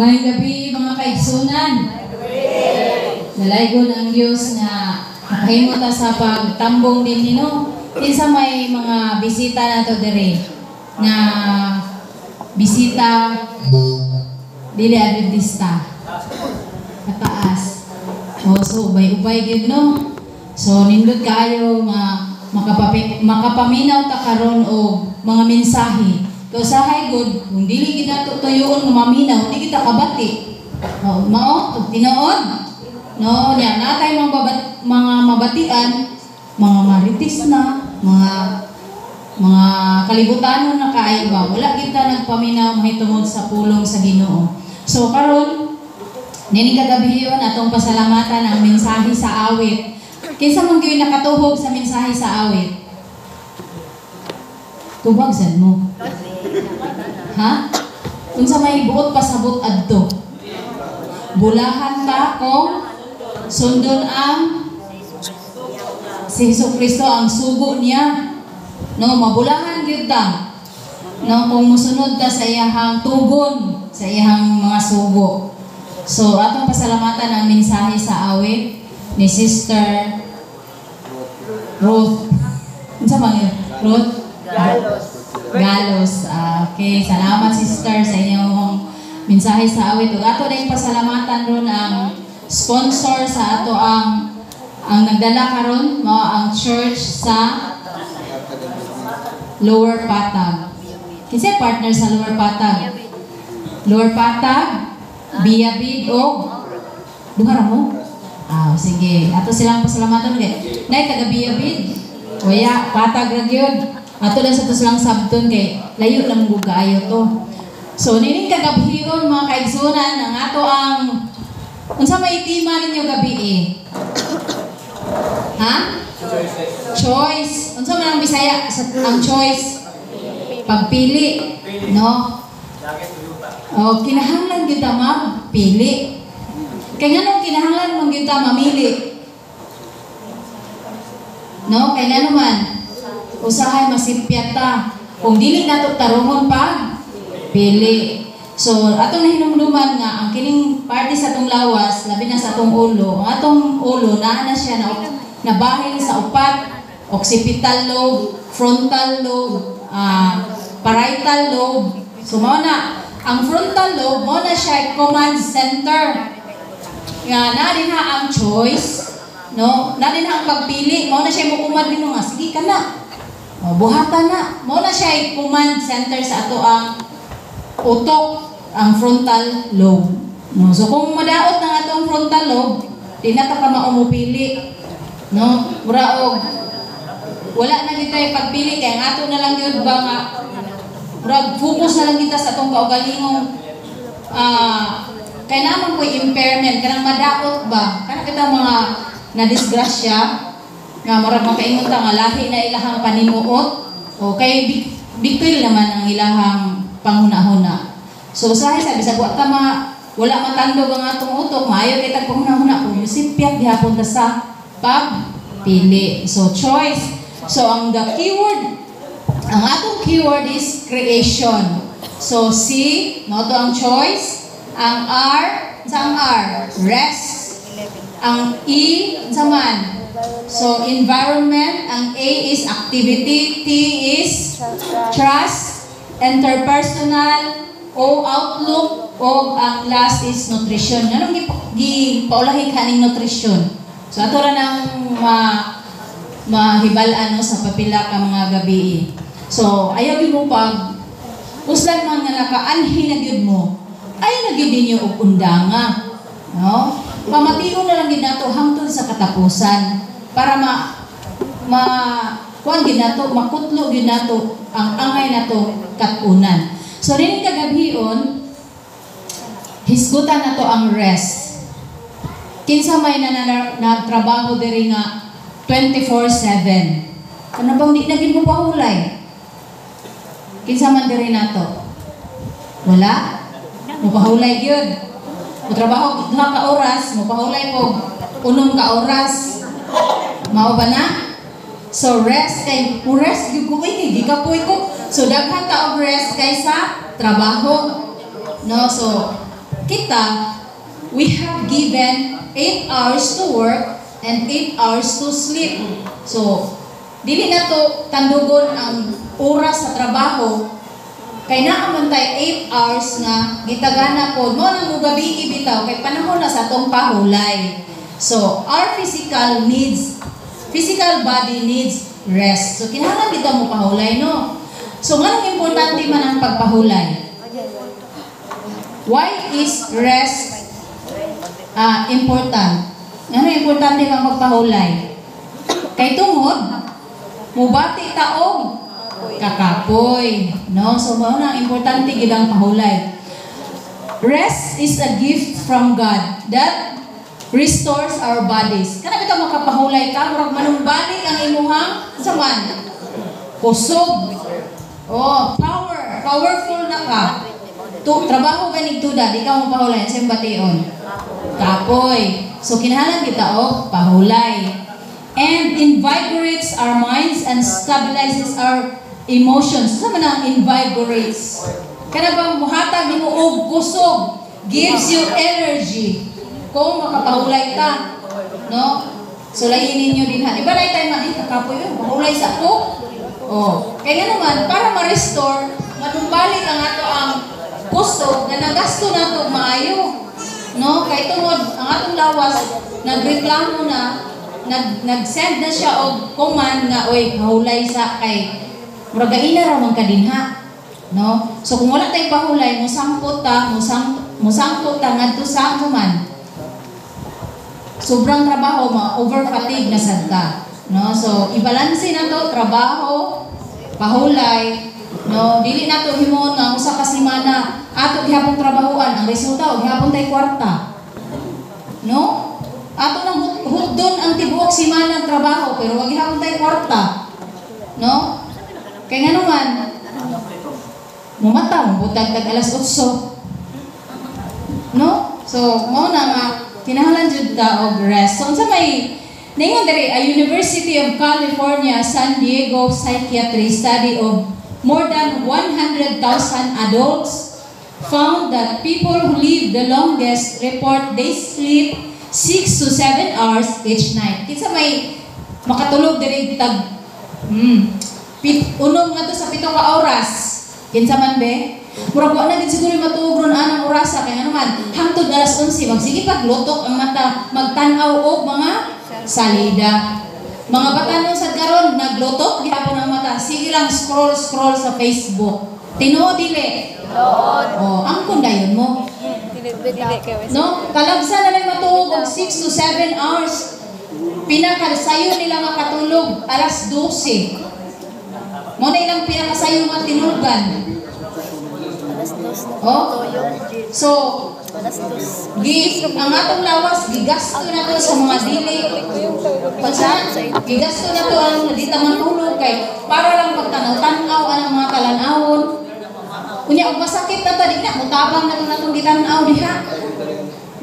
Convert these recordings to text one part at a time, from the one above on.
Maayong gabii, mga kaigsunan. Dalaygon ang Dios nga nakahimo ta sa pagtambong din no. Kinsa may mga bisita nato diri nga bisita dili Adventista? Kataas. O, so ubay-ubay gyud, no. So nindot kaayo nga makapaminaw ta karon og mga mensahe. Kay usahay gud kung dili gid nato tuyoon nga maminaw, di kita kabati. O, mao tinuod. No, nya natay mga mabatian, mga marites na, mga kalibutanon na kaayo ba. Wala kita nagpaminaw mahitungod sa pulong sa Ginoo. So karon nining kagabion, atong pasalamatan ang mensahe sa awit. Kinsa man gyud nakatuhog sa mensahe sa awit? Tubag sad mo. Ha? Unsa may buot pasabot adto? Bulahan ta kung sundon ang si Hesus Kristo, ang sugo niya. No, mabulahan gyud ta. No, kung musunod ta sa iyahang tugon, sa iyahang mga sugo. So, atong pasalamatan ang mensahe sa awit ni Sister Ruth. Unsa man yun? Ruth? Galos. Galos. Ah, okay, salamat, sister, sa inyong mensahe sa awit. Ug ato din pasalamatan ron ang sponsor sa ato ang nagdala karon mao ang church sa Lower Patag. Kinsa partner sa Lower Patag? Lower Patag, Biabid og duha ra mo. Ah, sige. Ato silang pasalamatan kay nay taga Biabid. Waya, Patag ra gyud. Ato lang sa to silang sabton kay layo lang gud kaayo to. So nining kagabhion, mga kaigsunan, ang ato ang unsa may tema ninyo gabii? Ha? Choice. Unsa man ang Bisaya sa ang choice? Pagpili, no? O kinahanglan gyud ta magpili. Kay nganong kinahanglan man gyud ta mamili? No, kay ngano man usahay masipyat ta. Kung dili nato tarungon pag pili. So, atong nahinumduman nga ang kining parte sa atong lawas, labi na sa atong ulo, ang atong ulo naa na siya na nabahin sa upat: occipital lobe, frontal lobe, parietal lobe. So mao na ang frontal lobe, mao na siya command center. Nga naa dinha ang choice, no? Naa dinha ang pagpili, mao na siya mo command nimo nga sige ka na. O, buhatan na. Mao na siya command center sa ato ang utok, ang frontal lobe. No? So kung madaot ng atong frontal lobe, di na ta ka maumupili. No? Mura og wala na kita pagpili kay ang ato na lang yun ba nga murag focus na lang kita sa atong kaugalingong kay naman ko'y impairment kanang madaot ba kana kita mga nadisgrasya nga murag makaingon ta nga lahi na ilahang panimuot o kay big naman ang ilahang panghuna-huna. So usahay sa bisag wa ta ma wala matandog ang atong utok, maayo kay tag panghuna-huna kung sipyat gihapon ta sa pagpili. So choice. So ang the keyword, ang atong keyword is creation. So C, mao to ang choice. Ang R, sa ang R, rest. Ang E, sa man? So environment, ang A is activity, T is trust, interpersonal, O outlook, o ang last is nutrition. Nganong gipaulahi kaning nutrition? So ato ra nang mahibal-an, no, sa papila ka mga gabi. So ayaw gyud mo pag uslan man nga nakaanhi na gyud mo, ay na gyud ninyo og undanga. No? Pamation na lang gyud nato hangtod sa katapusan para ma ma kuan gyud nato, makutlo gyud nato ang angay nato kat-unan. So nining kagabhion, hisgutan nato ang rest. Kinsa may nagtrabaho diri nga 24/7? Ano bang di na gyud mo pahulay? Kinsa man diri nato? Wala? Mopahulay gyud. Motrabaho 2 ka oras, mopahulay po 6 ka oras. Mao ba na? So rest kay mo rest gyud ko kay gikapoy ko. So daghan ta og rest kaysa trabaho. No, so Kita, we have given 8 hours to work and 8 hours to sleep. So, dili na to tandugon ang oras sa trabaho kay naa man tay 8 hours nga gitagana po mo nang mugabi bitaw kay panahon na sa atong pahulay. So, our physical needs, physical body needs rest. So, kinahanglan kita mo pahulay, no? So, nganong importante man ang pagpahulay? Why is rest important? Ngano importante man magpahulay? Kay tungod, mubati ta og kakapoy, no? So, mao na ang importante gid ang pahulay. Rest is a gift from God that restores our bodies. Kana bitaw makapahulay ka, murag manumbalik ang imuhang sa man. Kusog. Oh, power, powerful na ka. Tu trabaho ganig tuda, di ka mo pahulay sa bation. Kapoy. So kinahanglan kita og pahulay. And invigorates our minds and stabilizes our emotions. Sa man ang invigorates? Kana bang muhatag nimo og kusog, gives you energy kung makapahulay ka, no? So lain ninyo din ha. Di ba na tayo man, "Ay, kakapoy yun, pahulay sa ako." Oh, kaya nga naman para ma-restore, manumbalik ang ato ang kusog na nagasto nato maayo. No? Kay tungod ang atong lawas nagreklamo na, nag-send na siya og command nga, "Oy, pahulay sa kay murag gaina ra man ka dinha." No? So kung wala tay pahulay, musangpot ta, musangpot ta ngadto sa human. Sobrang trabaho, ma over fatigue na sad ta. No? So ibalanse na to trabaho, pahulay, no? Dili na to himuon nga ang usa ka semana ato gihapon trabahuan, ang resulta og gihapon tay kwarta. No? Ato nang hutdon ang tibuok semana ang trabaho pero wag gihapon tay kwarta. No? Kay ngano man mumata mo butag tag alas 8. No? So mao na nga kinahanglan jud ta og rest. So unsa may ningon diri, a University of California San Diego psychiatry study of more than 100,000 adults found that people who live the longest report they sleep 6 to 7 hours each night. Kinsa may makatulog diri tag unom nga to sa 7 ka oras? Kinsa man be? Murag wa na gid siguro matuog ron anang orasa kay ano man hangtod alas 11 magsige paglutok ang mata, magtan-aw og mga salida. Mga batanon sad karon naglutok gihapon ang mata, sige lang scroll scroll sa Facebook. Tinuod dili? Tinuod. Oh, angkon dayon mo. Dili dili kay No? Kalagsa na lang matuog og 6 to 7 hours. Pinakasayo nila makatulog alas 12. Mo na ilang pinakasayo nga tinugan. Alas dos. Oh? Toyo. So, Alas 2. Gi ang atong lawas gigasto na to sa mga dili Pansa, gigasto na to ang di ta matulog kay para lang pagtanaw-tanaw ang mga talan-awon. Unya og masakit na ta, di na mutabang na to natong gitan-aw diha.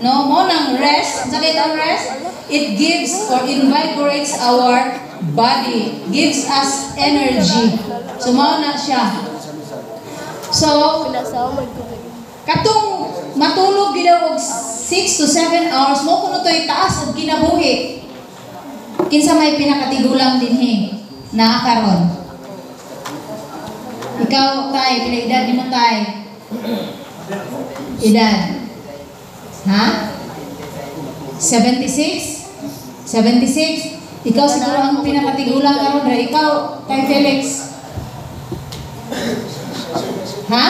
No, mo nang rest, sa kay rest, it gives or invigorates our body, gives us energy. So mao na siya. So, katong matulog gid og 6 to 7 hours mo kuno to'y taas og kinabuhi. Kinsa may pinakatigulang dinhi naa karon? Ikaw, tay, pila edad nimo, tay? Edad? Ha? 76? 76? Ikaw siguro ang pinakatigulang karon ra. Ikaw, Tay Felix. Ha?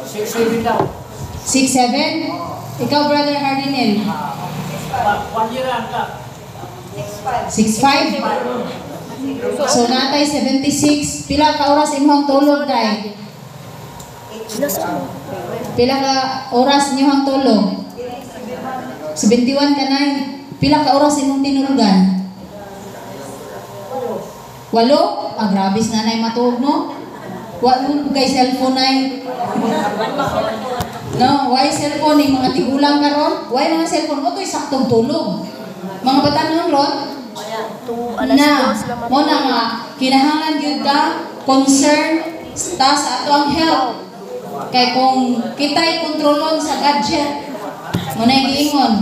6-7 daw. 6'7"? Ikaw, Brother Hardinel? 1 year ang ka. 6'5"? So, natay 76. Pila ka oras imong tulog, tay? Pila ka oras inyong tulog? 71 ka na. Pila ka oras imong tinulugan? 8? Ah, grabe sa nanay matuog, no? Wa mo kay cellphone ay. No, why cellphone ni mga tigulang karon? Why mga cellphone mo to'y saktong tulog? Mga batanon ron, Alas na 2 na. Mo na nga kinahanglan gyud ka concern ta sa ato ang health. Kay kung kita'y kontrolon sa gadget, Mao na giingon.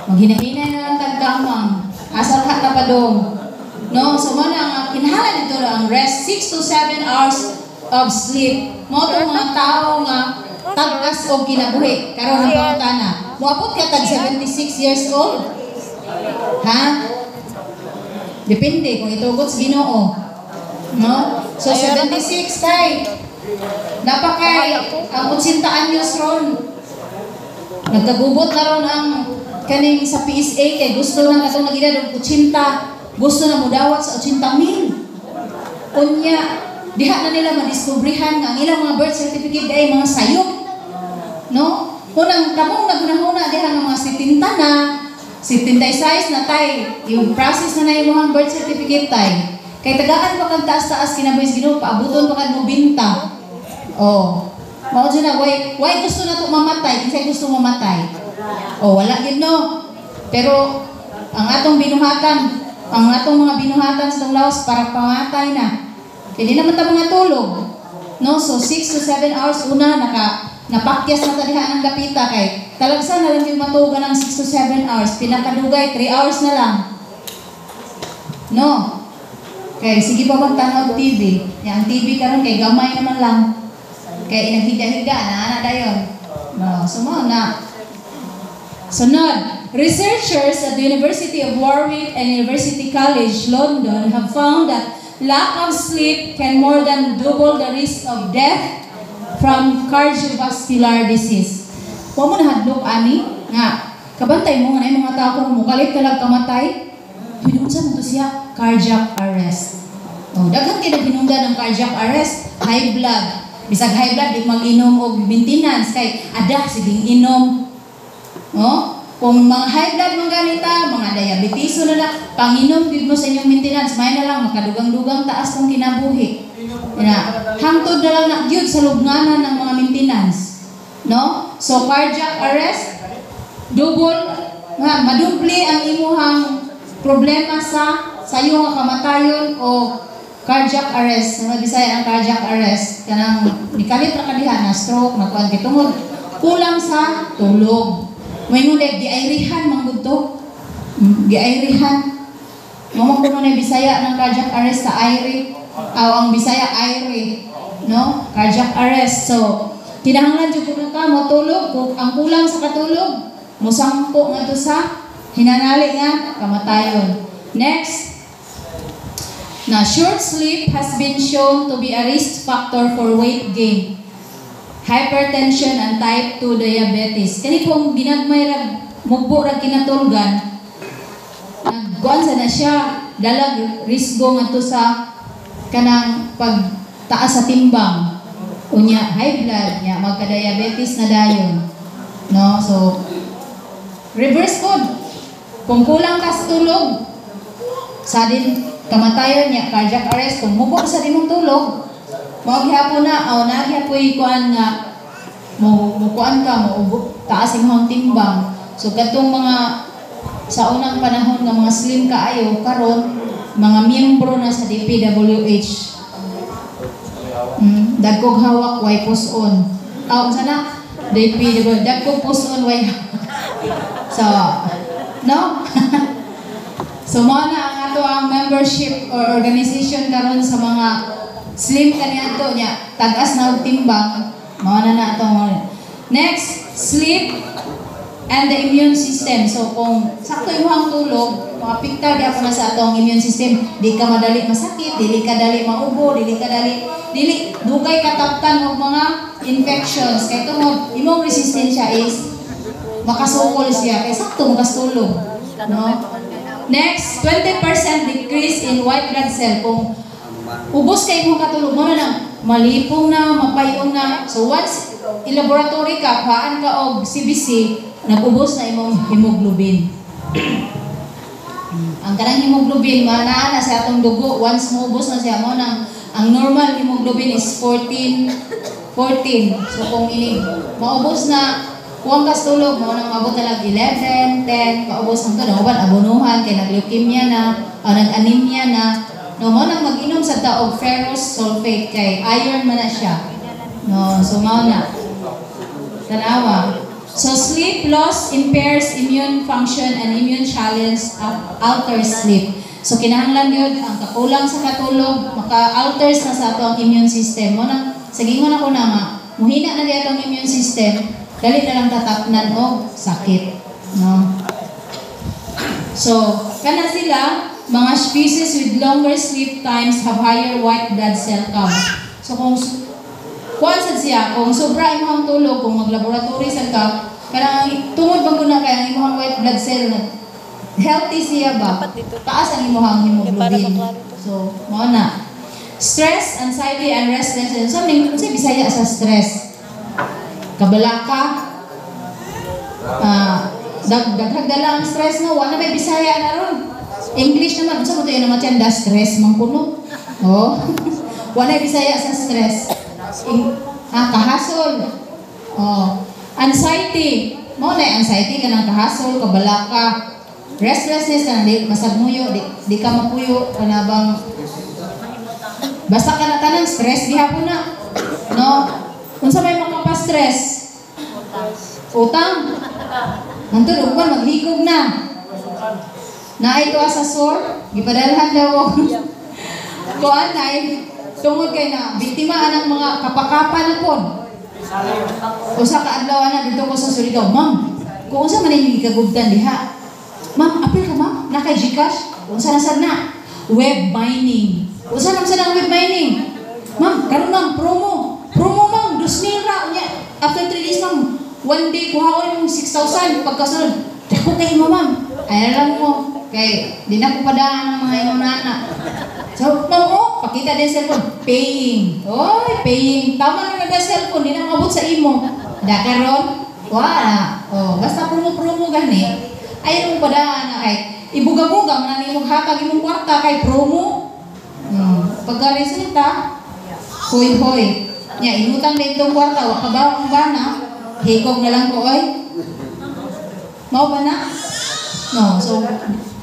Maghinahinay na lang tag kamang. Asa ka ta padong. No, so mao na ang kinahanglan dito ang rest, 6 to 7 hours of sleep. Mao to mga tao nga tag-as og kinabuhi. Karon ang pangutana, moabot ka tag 76 years old? Ha? Depende kung itugot sa Ginoo. No? So 76 kay napakay ang 80 anyos ron. Nagkagubot na ron ang kaning sa PSA kay gusto na katong nag-edad og 80, gusto na mudawat sa 80 mil. Unya, diha na nila madiskubrihan nga ang ilang mga birth certificate ay mga sayop. No? Kung ang kamong naghunahuna diha nga mga 70 na, 76 na tay, yung process na na imong birth certificate tay. Kay tagaan pa kag taas-taas kinabuhi sa Ginoo, paabuton pa kag 90. Oh. Mao jud na why gusto na to mamatay? Kinsay gusto mamatay? Oh, wala gid, no. Pero ang atong binuhatan, ang atong mga binuhatan sa atong lawas para pamatay na. Kay di naman ta mga tulog. No, so 6 to 7 hours una naka napakyas na ta diha ng dapita kay talagsa na lang yung matugan ng 6 to 7 hours. Pinakadugay 3 hours na lang. No. Kay sige pa bang tanaw TV? Ya, ang TV karon kay gamay naman lang. Kay inaghiga-higa na ana dayon. No, so mao na. Sunod, researchers at the University of Warwick and University College London have found that lack of sleep can more than double the risk of death from cardiovascular disease. Wa mo nahadlok ani nga kabantay mo nga na mga tao kung mukalit ka lang kamatay. Pwede unsa man to siya? Cardiac arrest. Oh, daghan kay naghinungdan ng cardiac arrest, high blood. Bisag high blood, di mag-inom og maintenance kay ada sige inom. No? Kung mga high blood man ganita, mga diabetes na na, panginom gid mo sa inyong maintenance, may na lang makadugang-dugang taas kung kinabuhi. Na, hangtod na lang na gyud sa lubnganan ng mga maintenance. No? So cardiac arrest, double nga madubli ang imuhang problema sa sayo nga kamatayon o cardiac arrest. Sa Bisaya ang cardiac arrest kanang nikalit ra ka diha na stroke na kuan kay tungod kulang sa tulog. Moingon dek giayrihan man gud to. Giayrihan. Mao man kuno na Bisaya ng cardiac arrest sa ayri. Aw, ang Bisaya ayri, no? Cardiac arrest. So kinahanglan jud kuno ka motulog. Kung ang kulang sa katulog mosangko ngadto sa hinanali nga kamatayon. Next. Na short sleep has been shown to be a risk factor for weight gain, hypertension and type 2 diabetes. Kani kung ginagmay ra mugbo ra kinatulgan, nagkuan sa na siya dalag risgo ngadto sa kanang pagtaas sa timbang. Unya high blood, nya magka-diabetes na dayon. No? So reverse pod. Kung kulang ka sa tulog, sa din kamatayon niya, cardiac arrest, kung mubo sa imong tulog, mao gihapon na, o na gihapoy kuan nga mo mukuan ka mo ubo, taas imong timbang. So kadtong mga sa unang panahon nga mga slim kaayo, karon mga miyembro na sa DPWH. Dagkog hawak way puson. Aw, unsa na? DPWH dagkog puson way. So, no? So mo na ang ato ang membership or organization karon sa mga slim kaniadto nya tag-as na og timbang, mao na na atong. Next, sleep and the immune system. So kung sakto imong tulog, maapektar gyapon na sa atong immune system. Di ka madali masakit, dili ka dali maubo, dili ka dali dili dugay kataptan og mga infections kay tungod imong resistensya is makasukol siya kay sakto makastulog, no? Next, 20% decrease in white blood cell. Kung ubos kay imong katulog mo na nang malipong na, mapayong na. So once i-laboratory ka, kuhaan ka og CBC, nag-ubos na imong hemoglobin. Ang kanang hemoglobin, manaa na sa atong dugo. Once moubos na siya, mo nang ang normal hemoglobin is 14, 14. So kung ini maubos na, kuwang kas tulog, mo nang maabot na lang 11, 10, paubos ang to, uban abonuhan, kay nag-leukemia na, o nag-anemia na. No, mo nang mag-inom sa taog ferrous sulfate kay iron man na siya. No, so mao na. Tanawa. So sleep Sleep loss impairs immune function and immune challenge alters sleep. So kinahanglan gyud ang kakulang sa katulog maka-alters na sa ato ang immune system. Mao nang sa gingon ako na nga muhina na di atong immune system, dali na lang tatapnan og sakit, no? So, kana sila, mga species with longer sleep times have higher white blood cell count. So kung kuan sad siya, kung sobra imong tulog, kung maglaboratory sad ka, kanang tungod bang guna kay ang imong white blood cell na healthy siya ba? Dapat dito. Taas ang imong Para hemoglobin. maklaro to. So, mao na. Stress, anxiety, and restlessness. So, ning unsay Bisaya sa stress? Kabalaka. Ah, daghag dala ang stress, no, wala may Bisaya na ron. English naman, unsa mo to naman tiyan da stress man kuno. Oh. Wala Bisaya sa stress. Kahasol. Oh. Anxiety. Mao na anxiety, kanang kahasol, kabalaka. Restlessness, kanang di masagmuyo, di ka mapuyo, kana bang basta ka na tanan stress gihapon na. No? Unsa may makapa-stress? Utang. Hantod ugman maghikog na. Naay tuwa sa sore, gipadalhan daw og kuan nay tungod kay na biktima anang mga kapakapa na pod. Usa ka adlaw na dito ko sa Surigao, "Ma'am, kung unsa man inyong gikagubtan diha?" "Ma'am, apil ka, ma'am, na kay GCash." "Unsa na sad na?" "Web mining." "Unsa naman sad ang web mining?" "Ma'am, karon ma'am, promo. Promo ma'am, 2,000 ra unya. After 3 days ma'am, one day kuhaon imong 6,000 pagkasunod." "Dako kay mo, ma'am." Ay lang mo kay di na ko padaan ang mga imong nana. So, ma'am, oh, pakita din cellphone. Paying. Oy, paying. Tama na na cellphone, di na mabot sa imo. Da karon, wala. Oh, basta promo-promo gani. Ay mo padaan na kay ibuga-buga man na imong hatag imong kwarta kay promo. Pagka resulta, hoy hoy. Nya inutang din tong kwarta, wa ka ba ang bana? Hikog na lang ko oy. Mao ba na? No, so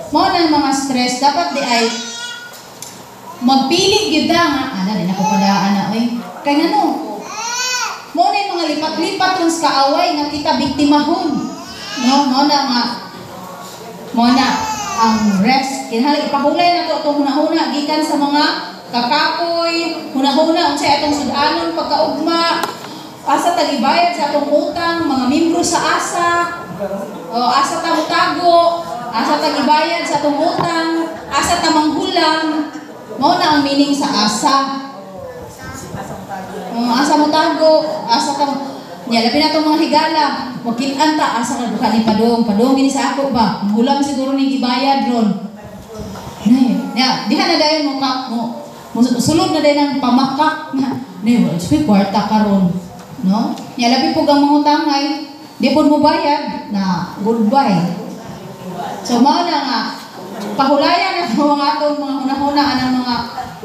mao na ang mga stress, dapat di ay magpili gyud ta nga ana di na ko padaan na oy. Kay ngano? Mao na yung mga lipat-lipat ron sa kaaway nga kita biktimahon. No, mao na ang rest. Kinahanglan ipahulay na to itong hunahuna gikan sa mga kakapoy, hunahuna unsay atong sud-anon pagkaugma, asa tagibayad sa atong utang, mga membro sa asa, o asa ta motago, asa tagibayad sa atong utang, asa ta manghulam. Mao na ang meaning sa asa. O, asa mo tago, asa ta. Nya labi na itong mga higala, magkit-an ta asa ka duha ni padong, padong gini sa ako ba. Manghulam siguro ni gibayad ron. Nay, nya diha na dayon mo ka mo sulod na dayon ang pamakak na. Nay, wala siya kwarta karon. No? Nya labi pug ang mangutangay, di pod mo bayad na goodbye. So mao na nga pahulayan na ang mga atong mga hunahuna anang mga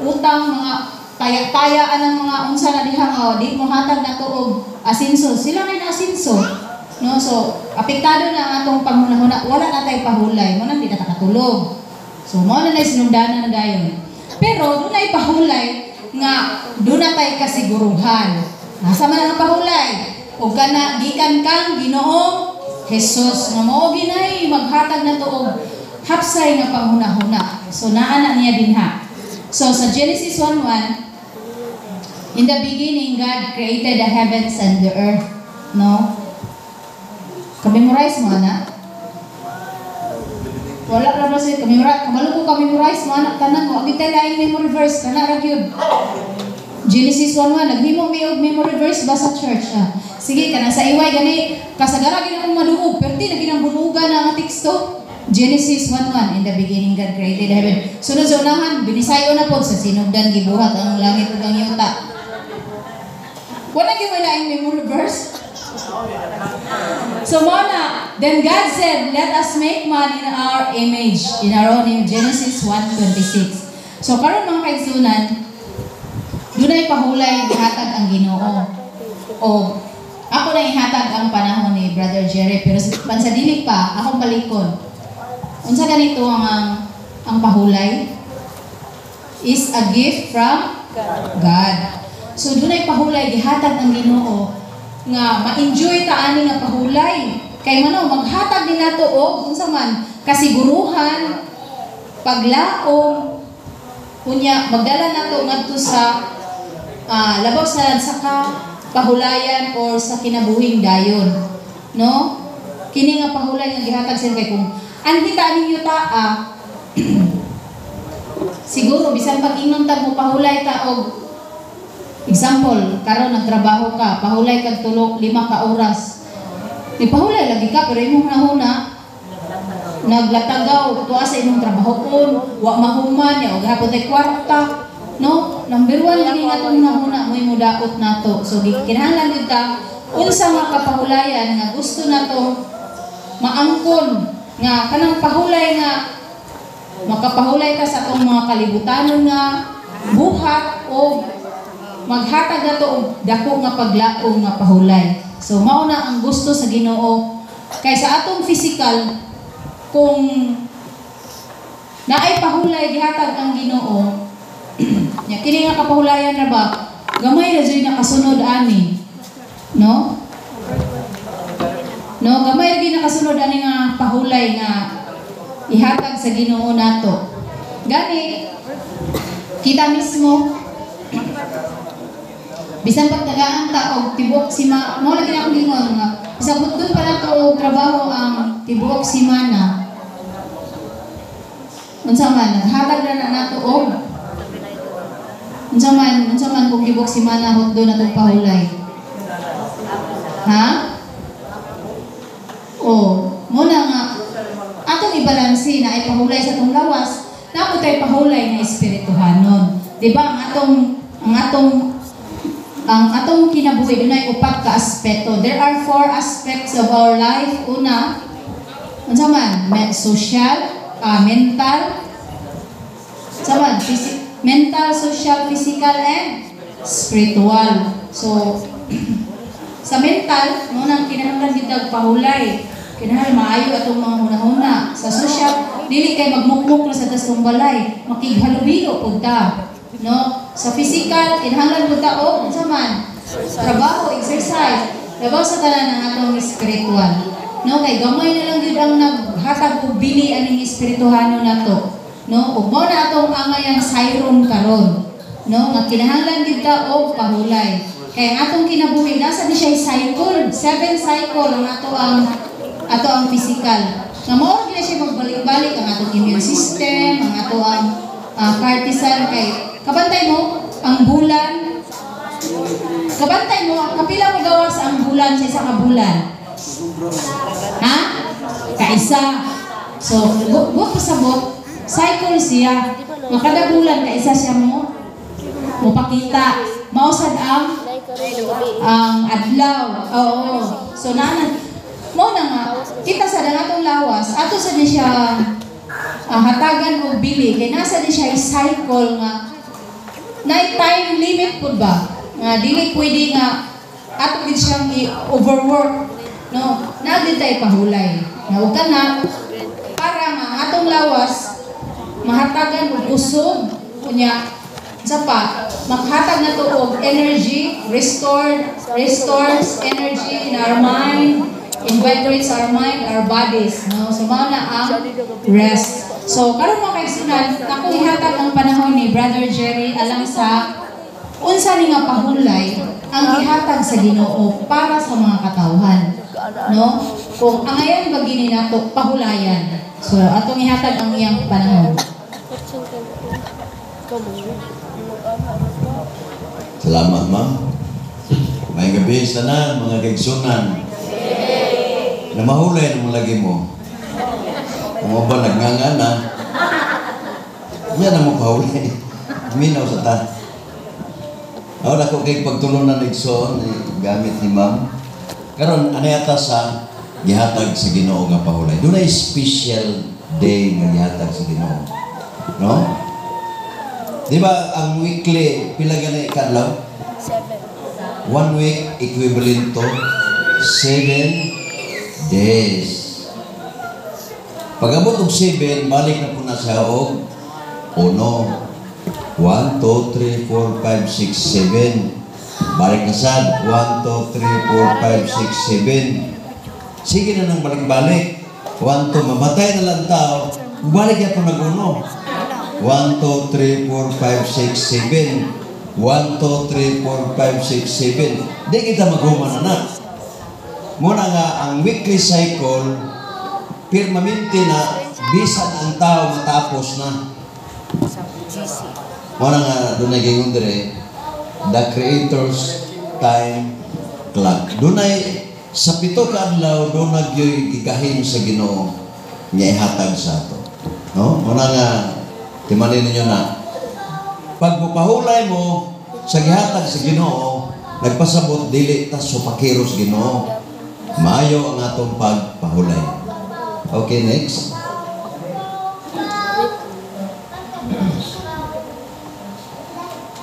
utang, mga taya-taya anang mga unsa na diha nga di mo hatag na og asinso. Sila na asinso. No, so apektado na ang atong panghunahuna, wala na tay pahulay, mo nang di na ta katulog. So mao na sinungdanan na dayon. Pero dunay pahulay nga duna tay kasiguruhan. Nasa man ang pahulay? Og kana gikan kang Ginoong Jesus nga mao ginay maghatag na og hapsay nga panghunahuna. So naa na niya dinha. So sa Genesis 1:1, "In the beginning God created the heavens and the earth." No? Ka-memorize mo ana? Wala ra ba siya ka-memorize? Kabalo ko ka-memorize mo ana tanan mo. Kita laing memory verse kana ra gyud. Genesis 1:1, naghimo mi og memory verse ba sa church? Ah. Sige, kana sa iway gani kasagara gid akong maduog, perti na ginang bunugan na nga teksto. Genesis 1:1, "In the beginning God created heaven." Sunod sa unahan, binisayo na po sa sinugdan gibuhat ang langit ug ang yuta. Wala gyud may laing memory verse. So mao na, "Then God said, 'Let us make man in our image, in our own image.'" Genesis 1:26. So karon mga kaigsunan, dunay pahulay gihatag ang Ginoo. O ako na ihatag ang panahon ni Brother Jerry, pero pansa dili pa akong balikon. Unsa ganito ang pahulay? Is a gift from God. So dunay pahulay gihatag ang Ginoo nga ma-enjoy ta ani nga pahulay. Kay mano maghatag din nato og unsa man kasiguruhan, paglaom, unya magdala nato ngadto sa labaw sa ka pahulayan or sa kinabuhing dayon, no? Kini nga pahulay nga gihatag sa, kay kung anhita ninyo taa, siguro bisan pag ingnon tag mo pahulay ta og example, karon nagtrabaho ka, pahulay kag 3, 5 ka oras, di pahulay lagi ka, pero imong hunahuna naglatagaw tuwa sa imong trabahoon, wa mahuman ya, og hapon tay kwarta, no? Number one lagi nga atong hunahuna mo mudaot nato. So kinahanglan gyud ta unsa nga kapahulayan nga gusto nato maangkon, nga kanang pahulay nga makapahulay ka sa atong mga kalibutanon nga buhat o maghatag nato og dako nga paglaom nga pahulay. So mao na ang gusto sa Ginoo, kay sa atong physical, kung naay pahulay gihatag ang Ginoo nya, kini nga kapahulayan ra ba, gamay ra jud nakasunod ani, no? No, gamay ra gyud nakasunod ani nga pahulay nga ihatag sa Ginoo nato. Gani kita mismo, bisan pagtagaan ta og tibuok sima, mo lagi na akong gingon nga bisan hutdon pa nato og trabaho ang tibuok simana, unsa man naghatag ra na nato og unsa man kung tibuok simana hutdon natong pahulay, ha? O mo na nga atong ibalanse na ay pahulay sa atong lawas, naa tay pahulay nga espirituhanon. Di ba ang atong kinabuhi dunay upat ka aspeto? There are four aspects of our life. Una, unsa man? Social, mental, unsa man? Mental, social, physical, and spiritual. So, sa mental, mo nang kinahanglan gid og pahulay. Kinahanglan maayo atong mga hunahuna. Sa social, dili kay magmukmuk ra sa atong balay, makighalubilo pud ta. No? Sa physical, kinahanglan pud ta og unsa man? Trabaho, exercise. Labaw sa tanan ang atong spiritual. No, kay gamay na lang gyud ang naghatag og bili aning espirituhanon nato. No, ug mao na atong angayang sayron karon. No, nga kinahanglan gyud ta og pahulay. Kay ang atong kinabuhi nasa ni siya cycle, seven cycle ang ato ang physical. Nga mao ra gyud na siya magbalik-balik ang atong immune system, ang ato ang cartisol, kay kabantay mo ang bulan. Kabantay mo, kapila mo gawas ang bulan sa isa ka bulan? Ha? Kaisa. So, buot pasabot, cycle siya. Nga kada bulan, kaisa siya mo mopakita. Mao sad ang adlaw. Oo. So, nana, mo na nga, kita sa ang atong lawas, ato sa ni siya hatagan og bili, kay nasa ni siya cycle nga na time limit pud ba nga dili pwede nga ato gid siyang i-overwork, no? Na gid tay pahulay nga ug kana para nga ang atong lawas mahatagan og kusog, unya sa pa makahatag na to og energy, restores energy in our mind, invigorates our mind, our bodies, no? So mao na ang rest. So karon, mga kaigsunan, ako ihatag ang panahon ni Brother Jerry alang sa unsa ni nga pahulay ang gihatag sa Ginoo para sa mga katawhan, no? Kung angayan ba gini nato pahulayan. So atong ihatag ang iyang panahon. Kamu. Salamat, ma'am. May gabi sa tanan, mga kaigsunan. Na mahulay na lagi mo. Kung ba nagnganga na, yan ang mo pahulay. Minaw sa ta. Ako na ko kay pagtulunan, igsoon, eh, gamit ni ma'am. Karon ano yata sa gihatag sa Ginoo nga pahulay? Dunay special day nga gihatag sa Ginoo. No? Di ba ang weekly pila gani kadlaw? 7. One week equivalent to 7 days. Pag abot og 7, balik na po na siya og uno. 1, 2, 3, 4, 5, 6, 7. Balik na sad. 1, 2, 3, 4, 5, 6, 7. Sige na nang balik-balik. 1, 2, mamatay na lang tao. Balik yan po nag-uno. 1, 2, 3, 4, 5, 6, 7. 1, 2, 3, 4, 5, 6, 7. Di kita maghuman na. Muna nga, ang weekly cycle, permanente na, bisan ang tao matapos na. Muna nga, dunay gingon dire, the Creator's time clock. Dunay, sa 7 ka adlaw, dunay gyoy gigahin sa Ginoo nga ihatag sa ato. No? Muna nga, timanin ninyo na, pag mupahulay mo sa gihatag sa Ginoo, nagpasabot dili ta supakiros Ginoo. Maayo ang atong pagpahulay. Okay, next.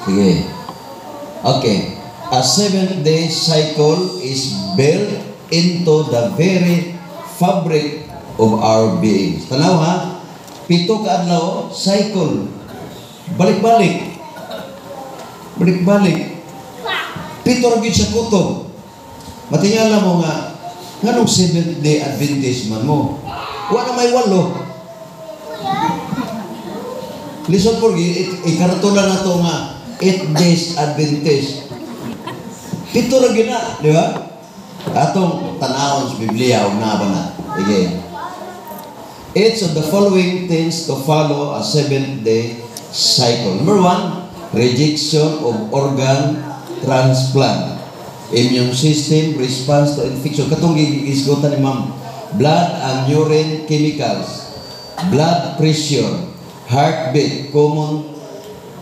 Sige. Okay. A 7-day cycle is built into the very fabric of our beings. Tanaw ha? 7 ka adlaw, cycle. Balik-balik. Balik-balik. 7 ra gyud sa kutob. Matingala mo nga, nganong Seventh Day Adventist man mo? Wa na may 8. Listen po, ikaratula na to nga, 8 days Adventist. 7 ra gyud na, di ba? Atong tan-awon sa Biblia, og naa ba na? Sige. Each of the following things to follow a 7-day cycle. Number 1, rejection of organ transplant. Immune system response to infection. Katong gigisgutan ni ma'am. Blood and urine chemicals. Blood pressure. Heartbeat. Common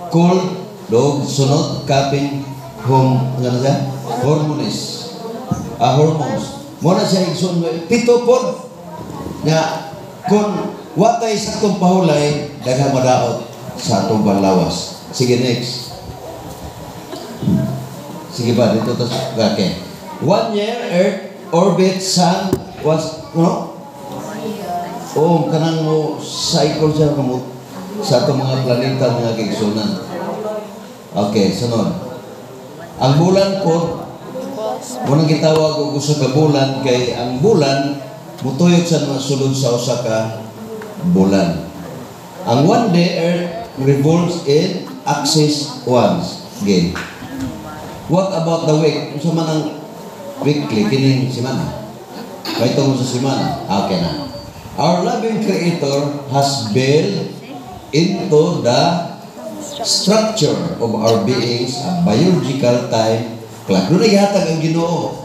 cold. Dog, sunod, coughing, home, ano siya? Hormones. Hormones. Muna siya igsoon, 7 pod. Nga, kung watay sa atong pahulay, daghang madaot sa atong panglawas. Sige, next. Sige ba, dito to. Okay. 1 year, Earth orbit sun was, no? Oh, kanang mo cycle siya kamot sa atong mga planeta, mga gigsunan. Okay, sunod. Ang bulan po, munang gitawag og usa ka bulan kay ang bulan mutuyok sa mga sulod sa usa ka bulan. Ang 1 day Earth revolves in axis once again. What about the week? Unsa man ang weekly kining semana? Kay tungod sa semana. Okay na. Our loving Creator has built into the structure of our beings a biological time clock. Doon gihatag ang Ginoo.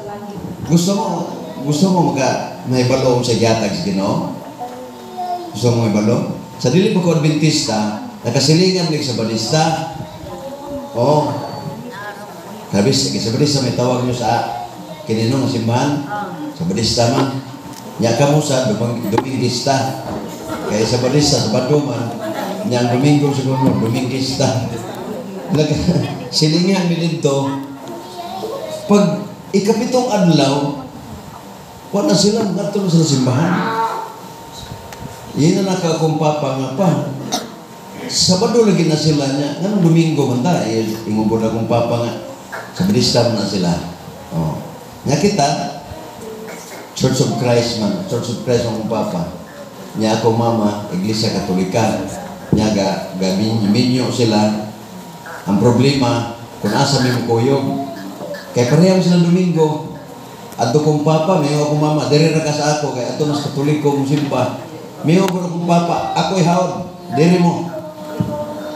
Gusto mo maka mahibalo sa gihatag sa Ginoo? Gusto mo mahibalo? Sa dili pa ko Adventista, nakasilingan mig sa Badista. Oh. Kabis, sa Badista may tawag niyo sa kinino nga simbahan. Sa Badista man. Nya kamo sa Domingista. Kaya sa Badista, sa Sabado man, nya ang Domingo siguro Domingista. Silingan mi didto. Pag 7 adlaw, wala sila ngadto sa simbahan. Yun na nakakumpapa nga pa. Sabado lagi na sila niya. Nganong Domingo man ta? Eh, ingon ko na akong papa nga. Sa Badista man na sila. Oh. Nga kita, Church of Christ man. Church of Christ akong papa. Nya ako mama, Iglesia Katolika. Nya ga minyo sila. Ang problema, kung asa may mukuyog. Kay pareham sila Domingo. Adto kong papa, mayo akong mama. Diri ra ka sa ako, kay ato mas Katoliko mong simba. Mayo ko akong papa, ako'y hawd. Diri mo.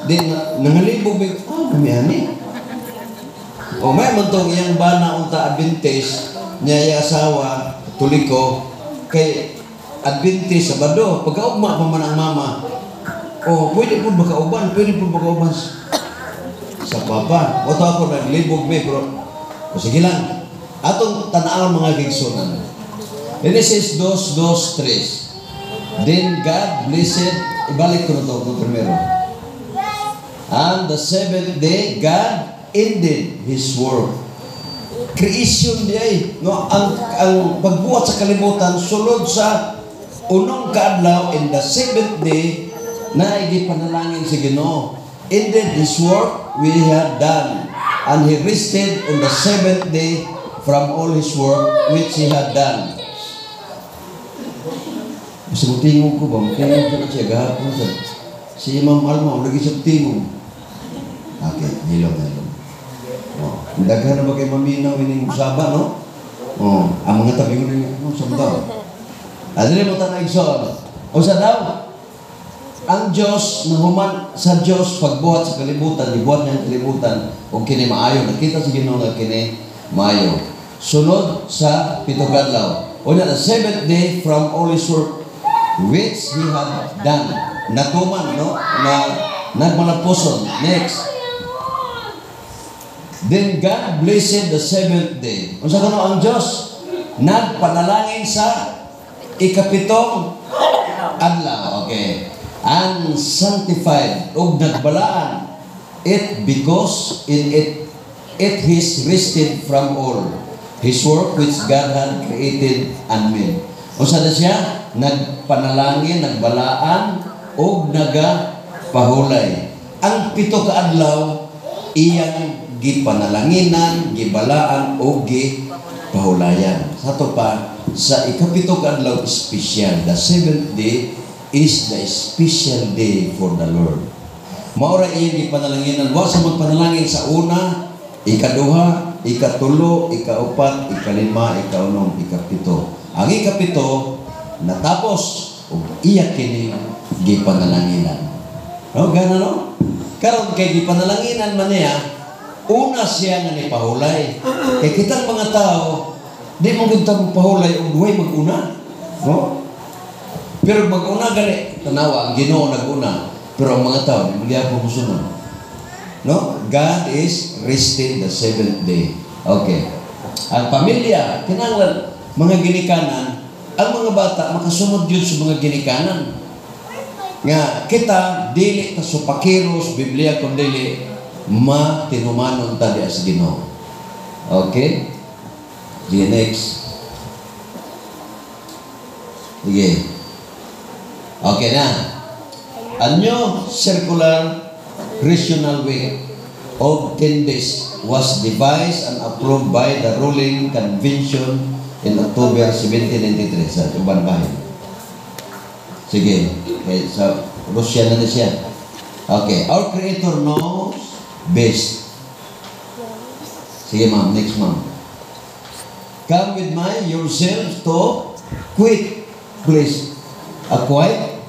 Di, nangalibog, may, ani. O may man tong iyang bana unta Adventist, niya iya asawa, Katoliko, kay Adventist, Sabado, pagkaugma pa man ang mama. O, pwede po makauban, pwede po makauban sa papa. O to ako, naglibog may, pero, o sige lang. Atong tanawon mga gigsunan. Genesis 2:2-3. Then God blessed, ibalik ko na ito kung primero. And the seventh day, God ended His work. Creation di ay, no, ang pagbuhat sa kalibutan, sulod sa 1 kaadlaw, in the seventh day, na igipanalangin si Ginoo. Ended His work we had done, and He rested on the seventh day from all His work which He had done. Basta mo tingog ko ba? Tingog ko na siya gahapon sa si Ma'am Alma, lagi siya tingog. Okay, hilom na hilom. Oh, daghan na ba kay maminaw ining usaba, no? Oh, ang mga tabi ko na ano, sambaw. Adili mo tanay igsoon. Unsa daw? Ang Diyos nahuman sa Diyos pagbuhat sa kalibutan, gibuhat niya ang kalibutan ug kini maayo. Nakita sa Ginoo nga kini maayo. Sunod sa pito ka adlaw. Unya, the seventh day from all his work which he had done. Natuman, no? Na nagmalapuson. Next. Then God blessed the seventh day. Unsa kuno ang Diyos? Nagpanalangin sa ikapitong adlaw. Okay. And sanctified ug nagbalaan it because in it it is rested from all his work which God had created and made. Unsa na siya? Nagpanalangin, nagbalaan ug nagapahulay. Ang pito ka adlaw iyang gipanalanginan, gibalaan ug gipahulayan. Sa ato pa, sa ikapito ka adlaw espesyal. The seventh day is the special day for the Lord. Maura iyang gipanalanginan. Wa sa magpanalangin sa una, ikaduha, ikatulo, ikaupat, ikalima, ikaunom, ikapito. Ang ikapito, natapos, ug iya kini gipanalanginan. No, gana no? Karon kay gipanalanginan man niya, una siya nga nipahulay. Kay kitang mga tao, di mo gud ta pahulay og duhay mag-una. No? Pero mag-una gani, tanawa ang Ginoo nag-una, pero ang mga tao di mo gyapon mosunod. No? God is resting the seventh day. Okay. Ang pamilya, kinahanglan mga ginikanan, ang mga bata makasunod yun sa mga ginikanan. Nga kita dili ta supakiros Biblia kun dili matinumanon ta diha sa Ginoo. Okay? Sige, next. Sige. Okay na. A new circular rational week of 10 days was devised and approved by the ruling convention in October 1793 sa uban bahin. Sige, okay, sa Russia na siya. Okay, our Creator knows best. Sige ma'am, next ma'am. Come with my yourself to quit, please. A quiet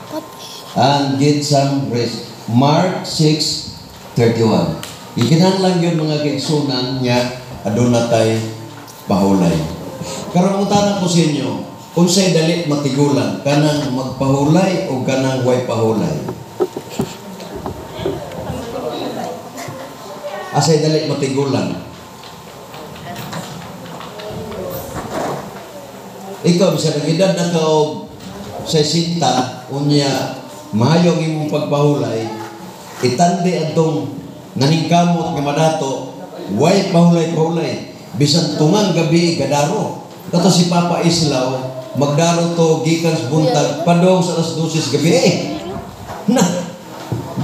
and get some rest. Mark 6:31. Ikinahanglan yun mga kaigsunan niya aduna tay pahulay. Karon mangutana ko sa inyo, unsay dali matigulang, kanang magpahulay o kanang way pahulay? Asay dali matigulang? Ikaw bisan ang edad na ka og 60, unya maayo ang imong pagpahulay, itandi adtong naningkamot nga madato, way pahulay-pahulay, bisan tungang gabi gadaro. Kato si Papa Islaw, magdaro to gikan sa buntag padong sa alas 12 sa gabi. Eh, na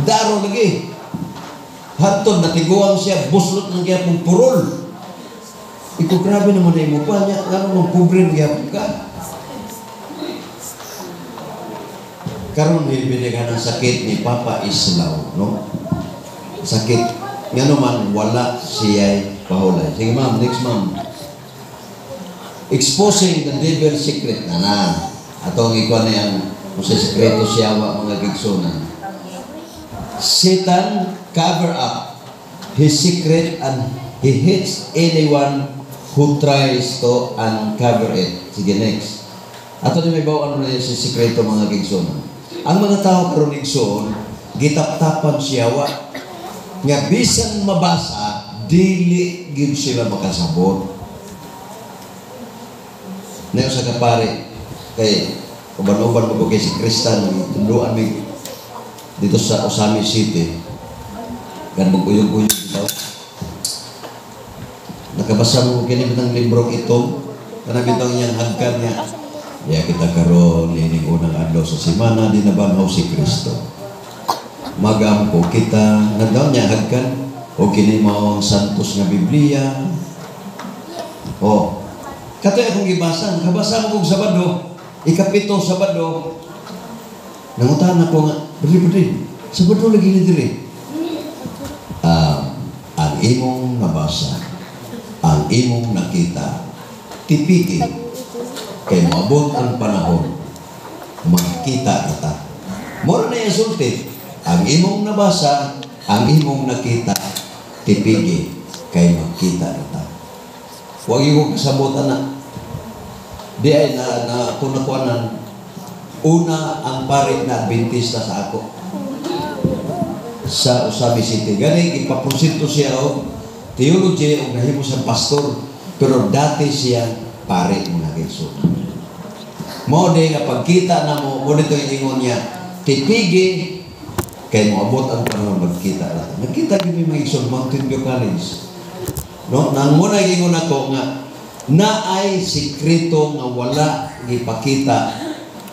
daro lagi. Hantod natiguang siya, buslot ng gyapon purol. Iko grabe naman na imo pa niya, ngano mong pobre ng gyapon ka. Karon binigyan ng sakit ni Papa Islaw, no? Sakit ngano man wala siya'y pahulay. Sige ma'am, next ma'am. Exposing the devil's secret na na. Atong ikuan na yang kung sa sekreto siya wa mga gigsunan. Satan cover up his secret and he hates anyone who tries to uncover it. Sige, next. Ato ni may bawaan na si sekreto mga gigsunan. Ang mga tao karon igsoon, gitaptapan siya wa. Nga bisan mabasa, dili gid sila makasabot. Nayo sa kapare, kay uban-uban mo kay si Kristan, tunduan mi dito sa Osami City. Kan mag-uyog-uyog dito. Nakabasa mo kini bitang librong ito, kanang bitang iyang hagkan niya. Ya kita karon ining unang adlaw sa semana dinabanhaw si Kristo. Magampo kita nagdaw niya hagkan o kini mao ang santos nga Biblia. Oh. Katoy akong gibasa, nakabasa mo kog Sabado. Ikapito, Sabado, nangutana ko nga, "Brother, brother, Sabado lagi ni diri." Ang imong nabasa, ang imong nakita, tipigi, kay moabot ang panahon, makita kita. Mora na yung sulti, ang imong nabasa, ang imong nakita, tipigi, kay makita kita. Huwag yung kasabutan na. Di ay na, na kung nakuanan, una ang pare na Adventista sa ako sa Ozamiz City. Gani, ipaprosinto siya og theology o nahimo siyang pastor. Pero dati siya pare, mga kaigsoon. Mao di nga pagkita na mo, mo dito yung ingon niya, tipigi, kay moabot ang panahon magkita na. Nagkita gyud mi, mga igsoon, Mountain View College. No, nang muna ingon ako nga naay sikreto nga wala gipakita,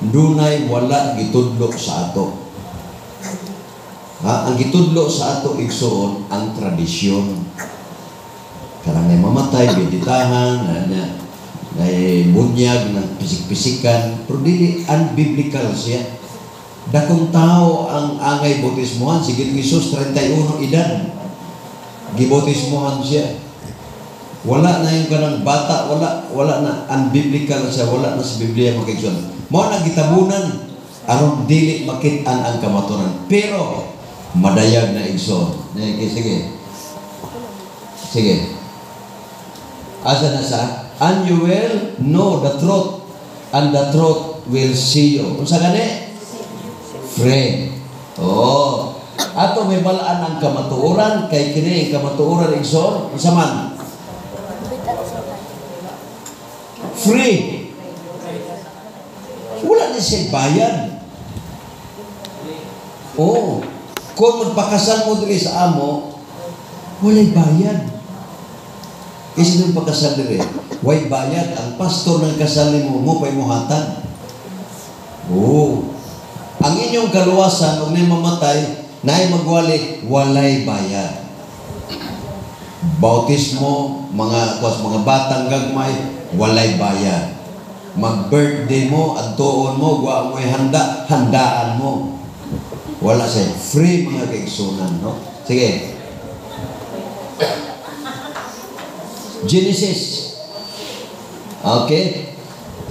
dunay wala gitudlo sa ato. Ha, ang gitudlo sa ato, igsoon, ang tradisyon. Kanang may mamatay, biditahan, na, na, na bunyag, na pisik-pisikan, pero dili unbiblical siya. Dakong tao ang angay bautismuhan, si Ginoong Hesus, 31 edad. Gibautismuhan siya. Wala na yung kanang bata, wala wala na, unbiblical siya, wala na sa Biblia, mga kaigsoon. Mao na gitabunan aron dili makit-an ang kamatuoran. Pero madayag na, igsoon. Sige, sige. Sige. Asa na sa? "And you will know the truth, and the truth will see you." Unsa gani? Free. Oh. Ato may balaan ang kamatuoran kay kini ang kamatuoran, igsoon, unsa man? Free. Wala ni siya bayad. Oh. Kung magpakasal mo diri sa amo, walay bayad. Kasi nung pagkasal diri, way bayad. Ang pastor ng kasal nimo mo pa'y muhatag. Oh. Ang inyong kaluwasan, kung may mamatay, naay magwali, walay bayad. Bautismo, mga kwas, mga batang gagmay, walay bayad. Mag-birthday mo, adtuon mo, gwa mo handa, handaan mo. Wala siya. Free, mga kaigsunan, no? Sige. Genesis. Okay.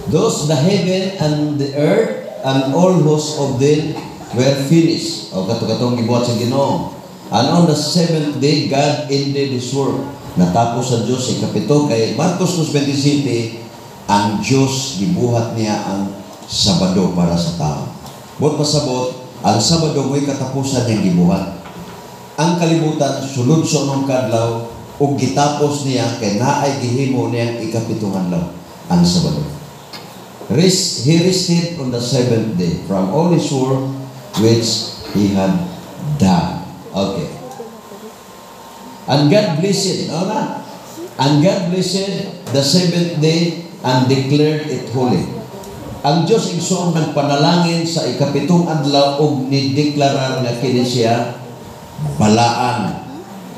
"Thus the heaven and the earth and all hosts of them were finished." O kato-katong gibuhat sa Ginoo. "And on the seventh day, God ended His work." Natapos sa Diyos ikapito kay Marcos 2.27, ang Diyos gibuhat niya ang Sabado para sa tao. Buot pasabot, ang Sabado mo'y katapusan niyang gibuhat. Ang kalibutan sulod sa unong kadlaw ug gitapos niya kay naay gihimo niyang ikapitong adlaw, ang Sabado. He rested on the seventh day from all his work which he had done. Okay. And God blessed, ano na? "And God blessed the seventh day and declared it holy." Ang Diyos, igsoon, nagpanalangin sa ikapitong adlaw ug nideklarar nga kini siya balaan.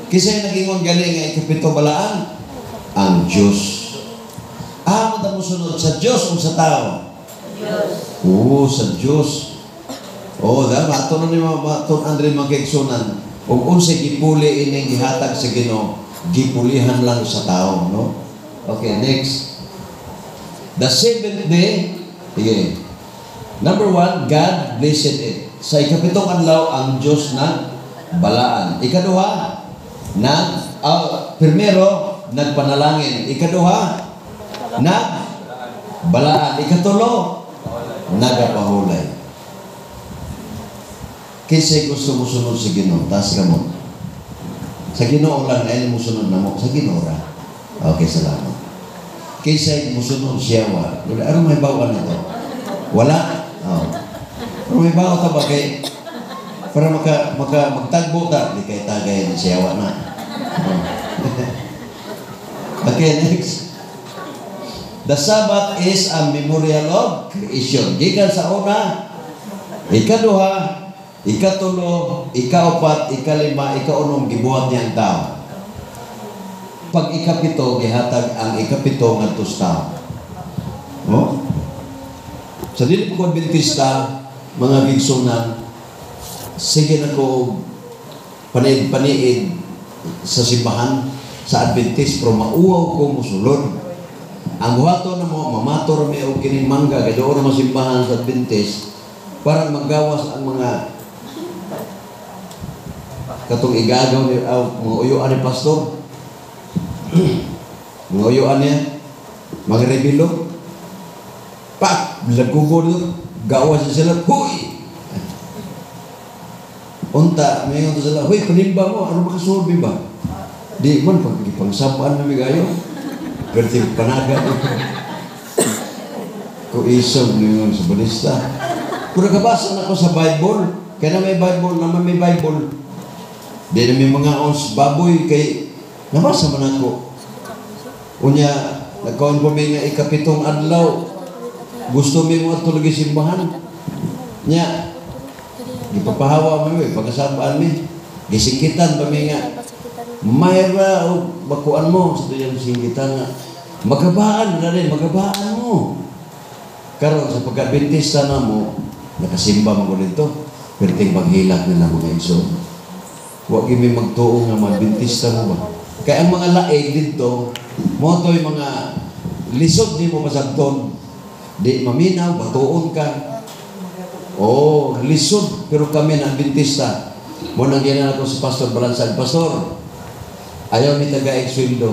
Kisay nagingon gali nga ikapito balaan? Ang Diyos. Ah, mo sunod sa Diyos o sa tao? Diyos. Oo, sa Diyos. Oo, dahil ato na ni mga Andre, mga kaigsunan. Ug unsay gipuli ining gihatag sa Ginoo, gipulihan lang sa tao, no? Okay, next. The seventh day, sige. Number one, God blessed it. Sa ikapitong adlaw, ang Diyos nag balaan. Ikaduha, nag, primero, nagpanalangin. Ikaduha, nag balaan. Ikatulo, nagapahulay. Kinsay gusto mo sunod sa Ginoo, taas kamot. Sa Ginoo lang ay mo sunod na mo, sa Ginoo ra. Okay, salamat. Kinsay mo sunod siya wa. Ano may bawan na to? Wala? Oh. Pero may bawa ta ba kay para maka maka magtagbo ta, di kay tagay ni siya wa na. Oh. Okay, next. The Sabbath is a memorial of creation. Gikan sa una, ikaduha, ikatulo, ikaupat, ikalima, ikaunom, gibuhat niyang tao. Pag ikapito, gihatag ang ikapito ngadto sa tao. No? Sa dili ko Adventista, mga kaigsuonan, sige na ko paniid-paniid sa simbahan sa Adventist, pero mauwaw ko musulod. Ang buhaton na mo, mamator mi og kining mangga kay doon na simbahan sa Adventist para magawas ang mga katong igagaw ni mga uyuan ni pastor. Mga uyuan niya, mga rebilo. Pak, lagubo dito, gawas sila, huy! Unta, may to sila, "Huy, panimba mo, ano makasulbi ba?" Di man, pag ipangsabaan na gayo, perti panaga. Ko isog ningon sa balista. Pero kabasa na ko sa Bible, kaya na may Bible, naman may Bible. Di na may mga ons baboy kay nabasa man ako. Unya, nagkaon po mi nga ikapitong adlaw. Gusto mi mo ato lagi simbahan. Nya, gipapahawa mi, pagkasabaan mi. Gisingkitan pa mi nga, "Mayra o bakuan mo," sa tuyang singkitan nga. Magabaan na rin, magabaan mo. Karon sa pagka-Adventista na mo, nakasimba mo ko dito. Perting paghilak nila, mga igsoon. Wa gyud mi magtuo nga mga mo ba. Kaya ang mga laig dito, mo to'y mga lisod di mo pasagton. Di maminaw, batuon ka. Oh, lisod. Pero kami na Adventista. Mo nang ginan ako sa Pastor Balansag. "Pastor, ayaw mi tagaig sweldo.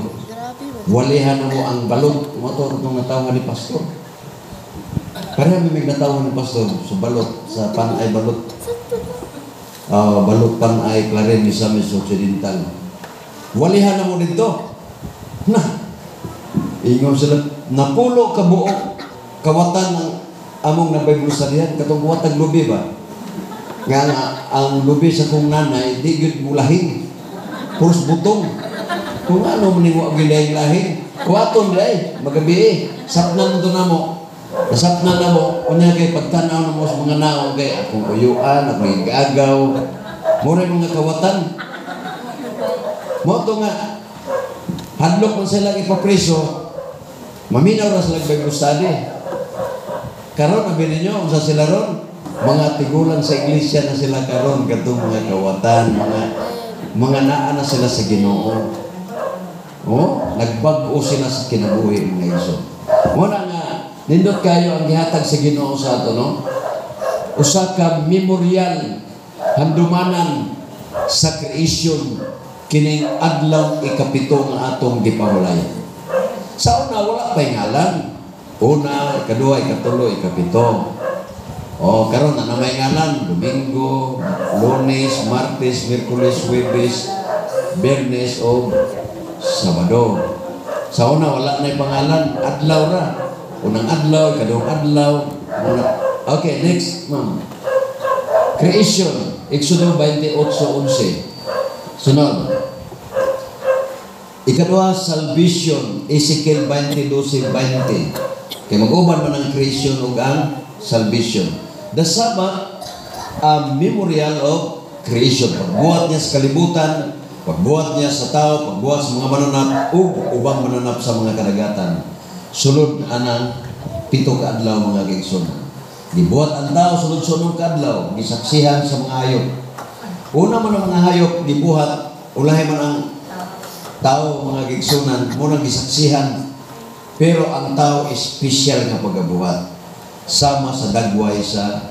Walihan na mo ang balot." Mo to itong natawa ni Pastor. Pareha mi may natawa ni Pastor sa balot, sa Panay balot. Balot Panay, Clarin, Misamis Occidental. "Walihan na mo dito." Na, ingon sila, napulo ka buok kawatan ang among na Bible study katong kawatag lubi ba? Nga nga, ang lubi sa kong nanay, di gyud mulahing. Puros butong. Kung ano man wa gilahin-lahin. Kuwaton di ay, magabi eh. Sapnan to na mo. Nasapnan na mo, unya kay pagtanaw na mo sa mga naong kay akong uyuan, akong igagaw. Mura mga kawatan. Mo to nga, hadlok man sila ipapreso, maminaw ra sila Bible study. Karon abi ninyo, unsa sila ron? Mga tigulang sa iglesia na sila karon, katong mga kawatan, mga naa na sila sa Ginoo. Oh, nagbag-o sila sa kinabuhi, mga igsoon. Muna nga nindot kayo ang gihatag sa Ginoo sa ato, no? Usa ka memorial, handumanan sa creation kining adlaw ikapito nga atong gipahulayan. Sa una wala pa ngalan. Una, ikaduha, ikatulo, ikapito. Oh, karon na may ngalan, Domingo, Lunes, Martes, Miyerkules, Huwebes, Biyernes o Sabado. Sa una wala na pangalan, adlaw ra. Unang adlaw, ikaduhang adlaw. Una. Okay, next, ma'am. Creation, Exodo 28:11. Sunod. Ikaduha, salvation, Ezekiel 22:20. Kay mag-uban man ang creation ug ang salvation. The Sabbath, a memorial of creation. Pagbuhat niya sa kalibutan, pagbuhat niya sa tao, pagbuhat sa mga mananap, ug ubang mananap sa mga kadagatan. Sulod anang 7 ka adlaw, mga kaigsoon. Gibuhat ang tao sulod sa unong kadlaw, gisaksihan sa mga hayop. Una man ang mga hayop gibuhat, ulahi man ang tao, mga kaigsuonan, munang gisaksihan. Pero ang tao espesyal nga pagabuhat sama sa dagway sa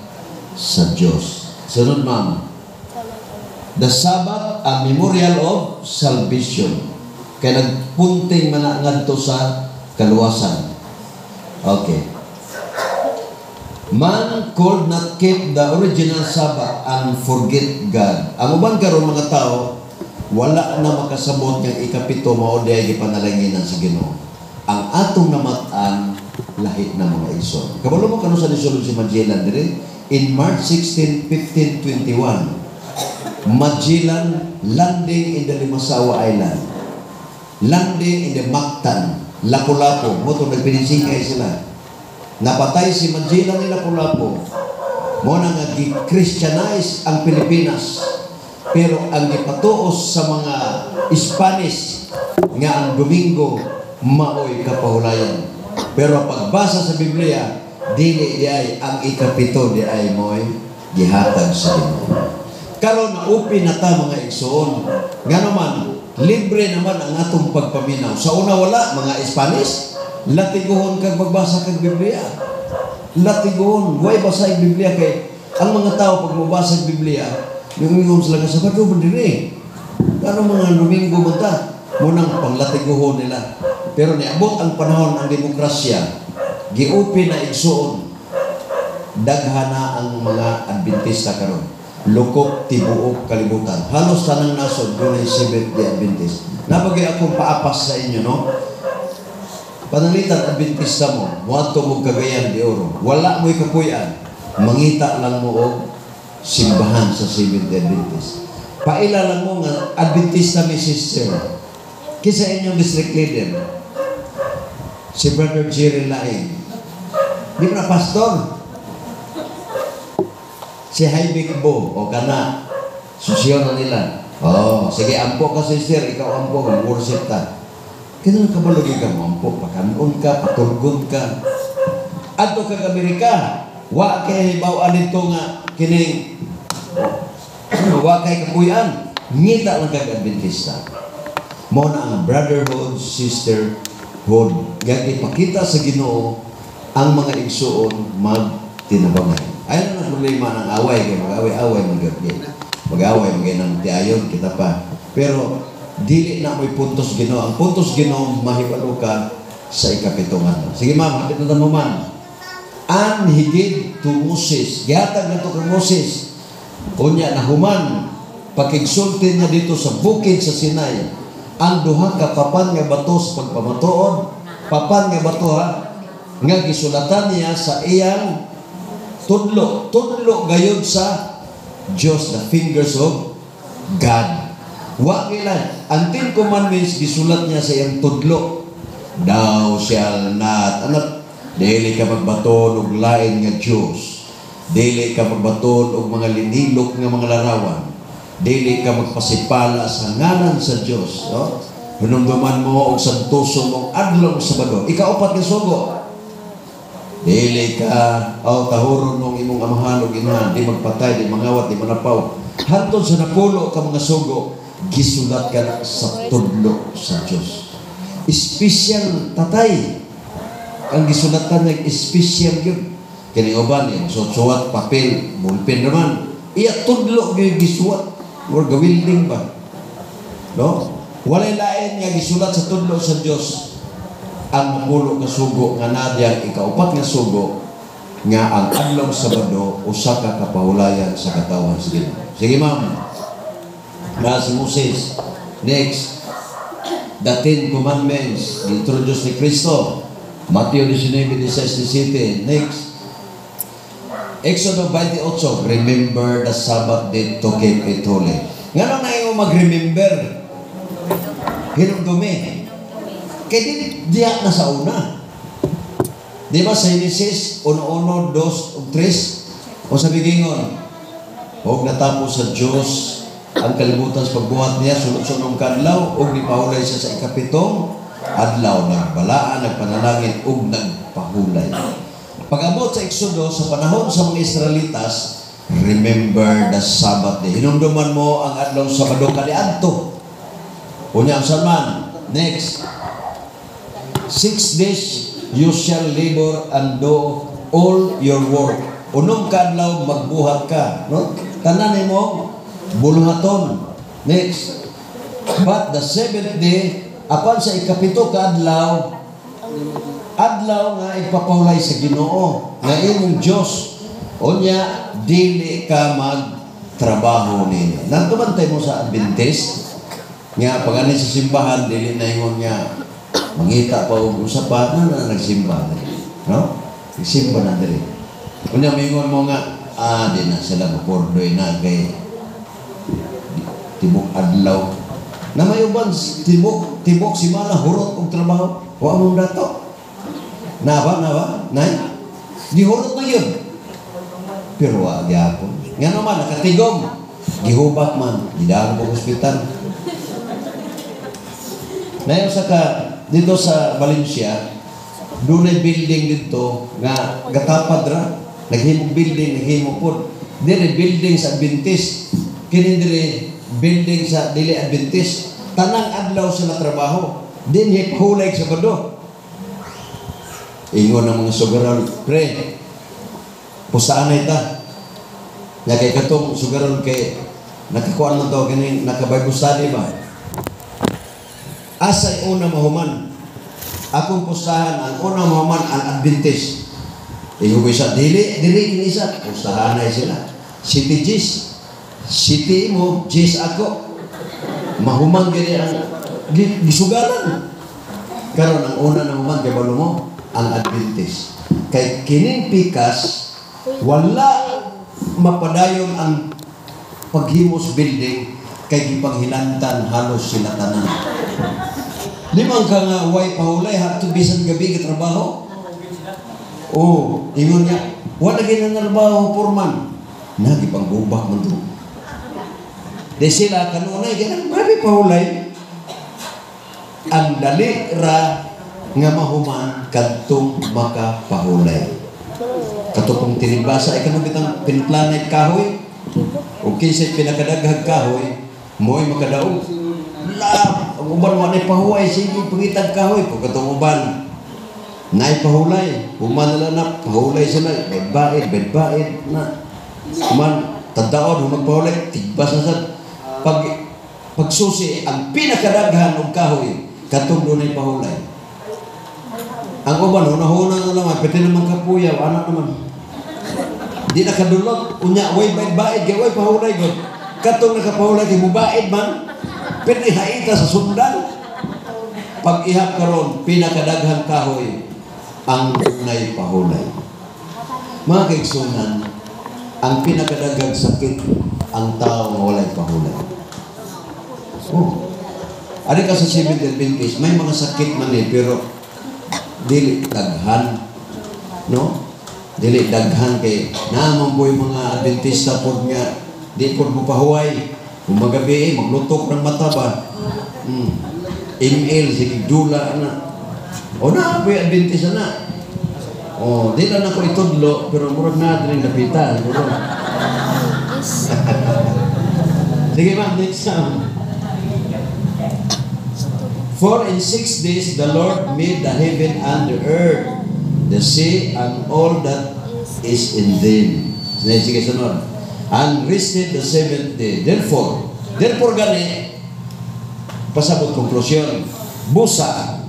Dios. Sunod, ma'am. The Sabbath, a memorial of salvation. Kaya nagpunting man na ngadto sa kaluwasan. Okay. Man could not keep the original Sabbath and forget God. Ang uban karon mga tao, wala na makasabot nga ikapito mao diay gipanalanginan sa Ginoo. Ang atong namat-an lahi na, mga igsoon. Kabalo mo kano sa nisulod si Magellan dire? In March 16, 1521, Magellan landing in the Limasawa Island. Landing in the Mactan, Lapu-Lapu. Mo to nagpinisikay sila. Napatay si Magellan ni Lapu-Lapu. Mo na nga gi-Christianize ang Pilipinas. Pero ang gipatuos sa mga Spanish nga ang Domingo maoy kapahulayan. Pero pagbasa sa Biblia, Dili di ay ang ikapito di ay mo'y gihatag sa Ginoo. Karon upi na ta, mga igsoon. Ngano man, libre naman ang atong pagpaminaw. Sa una wala, mga Spanish, latiguhon kag magbasa kag Biblia. Latiguhon, way basa ang Biblia kay ang mga tao pag mabasa ang Biblia, ningon sila nga Sabado man diri. Ano mga Domingo man ta? Munang panglatiguhon nila. Pero niabot ang panahon ang demokrasya, giupi na, igsoon, daghan na ang mga Adventista karon. Lukop tibuok kalibutan. Halos tanang nasod dunay Seventh Day Adventist. Napagay akong paapas sa inyo, no? Pananglitan Adventista mo, muadto mo Cagayan de Oro. Wala mo'y kapuy-an. Mangita lang mo og simbahan sa Seventh Day Adventist. Paila lang mo nga Adventista mi, sister. Kinsa inyong district leader? Si Brother Jerry Laing. Di ba na pastor? Si Jaime Bo, o kana, susyon na nila. Oh, sige, ampo ka, sister, ikaw ampo, mag-worship ta. Kaya kabalo ka mo, ampo, pakanon ka, patulgon ka. Adto kag Amerika, wa kay hibaw dito nga kining wa kay kapuyan, ngita lang kag Adventista. Mo na ang brotherhood, sisterhood. Nga ipakita sa Ginoo ang mga igsuon magtinabangay. Ayun ang problema ng away kay mag-away-away man gyud. Mag-away man gyud ng tiayon kita pa. Pero dili na mo'y puntos Ginoo. Ang puntos Ginoo, mahibalo ka sa ikapitungan. Sige ma'am, hapit na mo man. And he gave to Moses. Gihatag na to kay Moses. Unya na human pakigsulti niya dito sa bukid sa Sinai ang duha ka papan nga bato sa pagpamatuod, papan nga bato ha, nga gisulatan niya sa iyang tudlo, tudlo gayud sa Dios, the fingers of God. Wa kailan ang Ten Commandments gisulat niya sa iyang tudlo. Thou shall not, anak, dili ka magbaton og lain nga Dios, dili ka magbaton og mga linilok nga mga larawan, dili ka magpasipala sa ngalan sa Dios, no? Hinumduman mo og santoson mong adlaw Sabado. Ikaupat nga sugo, dili ka aw tahuron mong imong amahan ug inahan, di magpatay, di mangawat, di manapaw. Hantod sa napulo ka mga sugo, gisulat ka na sa tudlo sa Dios. Special tatay ang gisulatan niya, special gyud. Kini uban yung suwat papel, ballpen naman. Iya tudlo gyud gisuwat or gawilding ba, no? Walay lain nga gisulat sa tudlo sa Dios ang napulo ka sugo nga nadyang ikaupat nga sugo nga ang adlaw Sabado usa ka kapahulayan sa katawan sa Ginoo. Sige ma'am. Na si Moses. Next. The Ten Commandments introduce ni Kristo. Mateo 19, 16, 17. Next. Exodo 28, remember the Sabbath day to keep it holy. Ngano na imo mag-remember? Hinumdumi. Kaya di, diya na sa una. Di ba sa Genesis 1, 1, 2, ug 3? O sa bigingon, og natapos sa Diyos ang kalibutan sa pagbuhat niya, sulod-sulong kadlaw, ug nipahulay siya sa ikapitong adlaw, nagbalaan, nagpanalangin, ug nagpahulay. Pag-abot sa Exodo, sa panahon sa mga Israelitas, remember the Sabbath day. Hinumduman mo ang adlaw Sabado kaniadto. Unya ang man. Next. 6 days you shall labor and do all your work. Unom ka adlaw magbuhat ka, no? Tanan nimo buluhaton. Next. But the seventh day, apan sa ikapito ka adlaw, adlaw nga ipapahulay sa Ginoo, nga imong Dios. Unya dili ka magtrabaho ninyo. Nagtumantay mo sa Adventist nga pag sa simbahan dili na ingon nga mangita pa og usa pa na, na nagsimba na, no? Nagsimba na diri. Unya mingon mo nga di na sila mapordoy na kay tibok adlaw na may uban tibok tibok simana hurot og trabaho, wa mong dato na ba na ba nay gihurot na yun, pero wa gyapon. Ngano man nakatigom, gihubak man, gidaan ko ospital. Nayo sa ka dito sa Valencia, Dunay building dito nga gatapad ra, naghimog building, naghimo pod. Dire building sa Adventist. Kini dire building sa dili Adventist. Tanang adlaw sila trabaho. Dinhi pahulay sa Sabado. Ingon ang mga sugaral, pre, pustaan na ita. Nga kay katong sugaral kay nakakuan man to kini naka-Bible study ba? Asay una mahuman? Akong pustahan, ang una mahuman ang Adventist. Ingon ko isa, dili, dili kini isa. Pustahan na sila. City Gis. City mo, Gis ako. Mahuman gini ang gisugalan. Karon ang una na human kay balo mo, ang Adventist. Kay kining pikas, wala mapadayon ang paghimos building kay gipanghilantan halos sila tanan. Limang ka nga way pahulay hapto bisan gabi ka trabaho. Oh, ingon niya, wala ginanarbaho porman. Na gipanggubak man to. Di sila kanunay ganang grabe pahulay. Ang dali ra nga mahuman kadtong makapahulay. Katong tinibasa ay kano bitang pinplanay kahoy. O kinsay pinakadaghag kahoy, mo'y makadaog. Lab, ang uban wa nay pahuway, sige pangitag kahoy pag katong uban nay pahulay, human na na pahulay sila, bedbaid, bedbaid na. Human tadaon humagpahulay, tigbas na sad. Pag pagsusi ang pinakadaghan og kahoy katong dunay pahulay. Ang uban hunahuna na lang, pwede naman kapuyaw, anak naman. Di na kadulot, unya way baid-baid, kay way pahulay god. Katong nakapahulay kay mubaid man, pwede haita sa sundan. Pag ihap karon, pinakadaghang kahoy ang dunay pahulay. Mga kaigsunan, ang pinakadaghang sakit ang tao nga walay pahulay. Oh. Ari ka sa Seventh Adventist, may mga sakit man eh, pero dili daghan, no? Dili daghan kay naamang po yung mga Adventista pod nga di pod mo pahuway. Kung magabi, eh, maglutok ng mata ba? ML, sige, dula na. O na, po yung Adventista na. O, di lang ako itudlo, pero murag na din lapitan. Sige ma'am, next time. For in 6 days the Lord made the heaven and the earth, the sea, and all that is in them. Sige, sunod. And rested the seventh day. Therefore, therefore gani, pasabot konklusyon. Busa.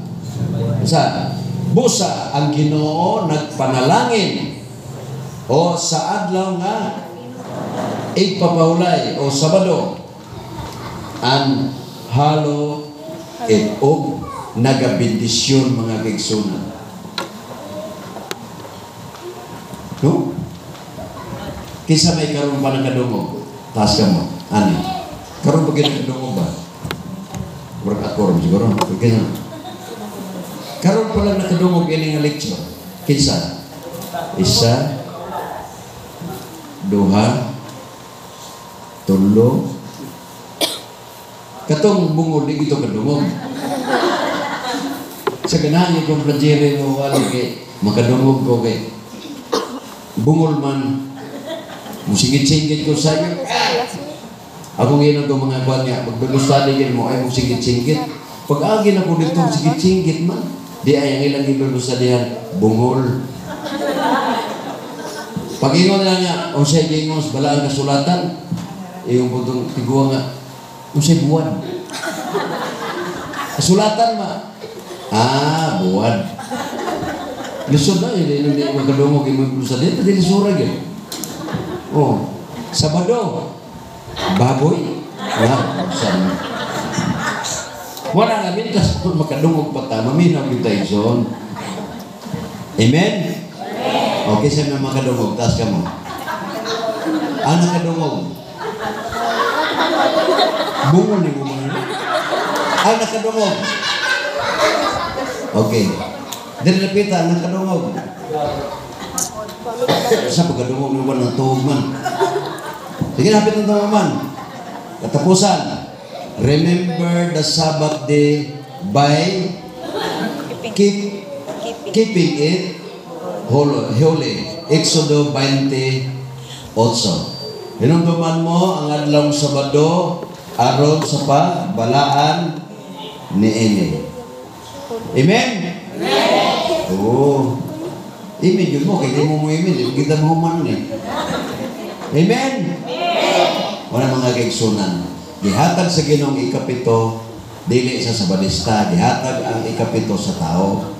Busa. Busa ang Ginoo nagpanalangin o sa adlaw nga igpapahulay o Sabado and halo it og nagabendisyon mga kaigsunan. No? Kinsa may karon pa nakadungog? Taas ka mo. Ani. Karon pa nakadungog ba? Murag ako ron siguro. Kinsa? Karon pa lang nakadungog ini nga lecture. Kinsa? Isa, duha, tulo. Katong bungol di ito kadungog. Sa ganahan niyo kong plajere mo wala kay makadungog ko kay bungol man. Musingit-singit ko sa inyo. Ako ngayon ang mga kwan nga, magbagustali mo ay musingit-singit. Pag-agi na ko dito, musingit-singit man. Di ay ang ilang ibagustalihan, bungol. Pag-ingon na nga, unsay gingos, balaan kasulatan, iyong puntong tiguan nga, unsay buwan. Kasulatan ma. Ah, buwan. Lisod na, hindi magkadungog yung mga pati lisura yun. Oh, Sabado, baboy. Wala, saan. Wala nga mintas kung makadungog pa ta, maminaw yung tayo. Amen? Okay, saan na makadungog? Taas ka mo. Ano nakadungog? Bungo ni mo mga. Ano nakadungog? Okay. Dili napita, nakadungog. Sa pagkadungog ni ng tuhog man. Sige, napit ng tuhog man. Katapusan. Remember the Sabbath day by keeping Keeping it holy. Exodo 28. Hinumduman mo ang adlaw Sabado aron sa pagbalaan niini. Amen? Amen. Oo. Amen yun mo, kaya di mo mo amen. Di kita mo human eh. Amen? Wala, mga kaigsunan. Gihatag sa Ginoong ikapito, dili sa Sabadista, gihatag ang ikapito sa tao.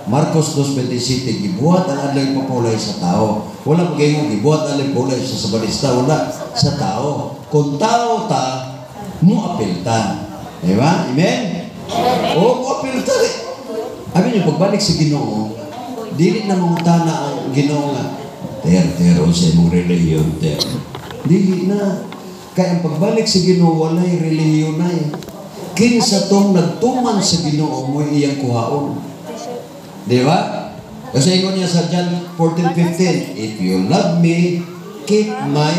Marcos 2:27, gibuhat ang adlaw ipapulay sa tao. Wala pag gibuhat ang adlaw ipapulay sa Sabadista, wala, sa tao. Kung tao ta, muapil ta. Di ba? Amen? Oo, muapil ta. Abi niyo, pagbalik sa Ginoo, dili na mangutana ang Ginoo nga, "Ter, ter, unsa imong relihiyon, ter?" Dili na. Kaya ang pagbalik sa Ginoo, walay relihiyon na eh. Kinsa tong nagtuman sa Ginoo mo iyang kuhaon. Di ba? Kasi ingon niya sa John 14:15, "If you love me, keep my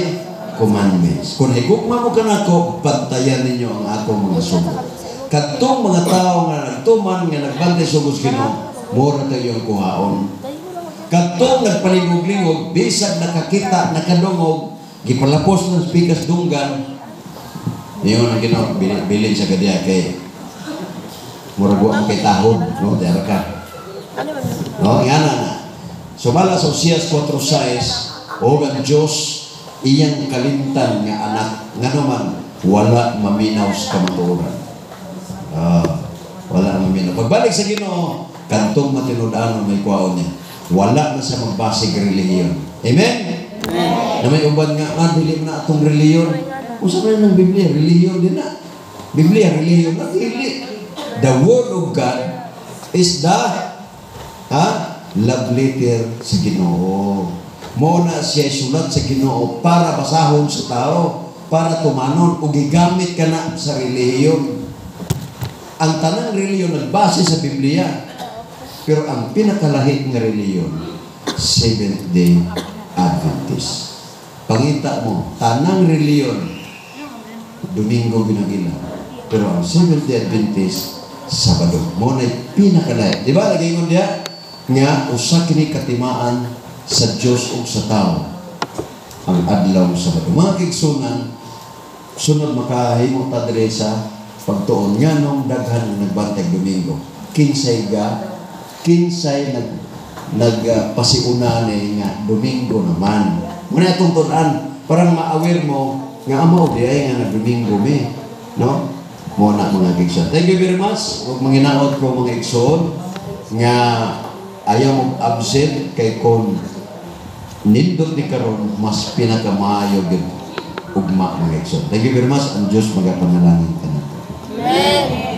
commandments." Kung higugma mo kanako, bantayan ninyo ang akong mga sugo. Kadtong mga tao nga nagtuman, nga nagbantay sugo sa Ginoo, mura tayo ang kuhaon. Kadtong nagpalingog-lingog, bisag nakakita, nakadungog, gipalapos ng pikas dunggan, niyon ang Ginoo, bilin, bilin sa kadiya kay murag wa mo kay tahod, no? Diara ka. No, nga na na. Sumala sa Oseas 4:6, og ang Diyos iyang kalimtan nga anak, ngano man wala maminaw sa kamatuoran. Ah, wala maminaw. Pagbalik sa Ginoo, kantong matinud-anon may kuwaon niya. Wala na siya magbasig relihiyon. Amen? Amen. Na may uban nga, ah, dili mo na atong relihiyon. Unsa man ng Biblia? Relihiyon din na. Biblia, relihiyon na. Dili. The Word of God is the love letter sa Ginoo. Mo na siya sulat sa Ginoo para basahon sa tao, para tumanon ug gigamit ka na sa relihiyon. Ang tanang relihiyon nagbase sa Biblia. Pero ang pinakalahi nga relihiyon, Seventh Day Adventist. Pangita mo, tanang relihiyon, Domingo ginagila. Pero ang Seventh Day Adventist, Sabado. Mo na pinakalahi. Di ba? Lagi diya nga usa kini katimaan sa Dios ug sa tao ang adlaw Sabado. Mga kaigsunan, sunod makahimo ta diri sa pagtuon nganong daghan ang nagbantay Domingo. Kinsay nag nagpasiuna ni nga Domingo naman? Muna itong tun-an, parang ma-aware mo nga amo di ay nga nagdomingo mi, no? Mo na, mga kaigsoon. Thank you very much. Ug manginaot ko, mga igsoon, nga ayaw mo absent kay kon nindot ni karon mas pinakamaayo gyud ugma, mga igsoon. Thank you very much. Ang Diyos magapanalangin kanato. Amen.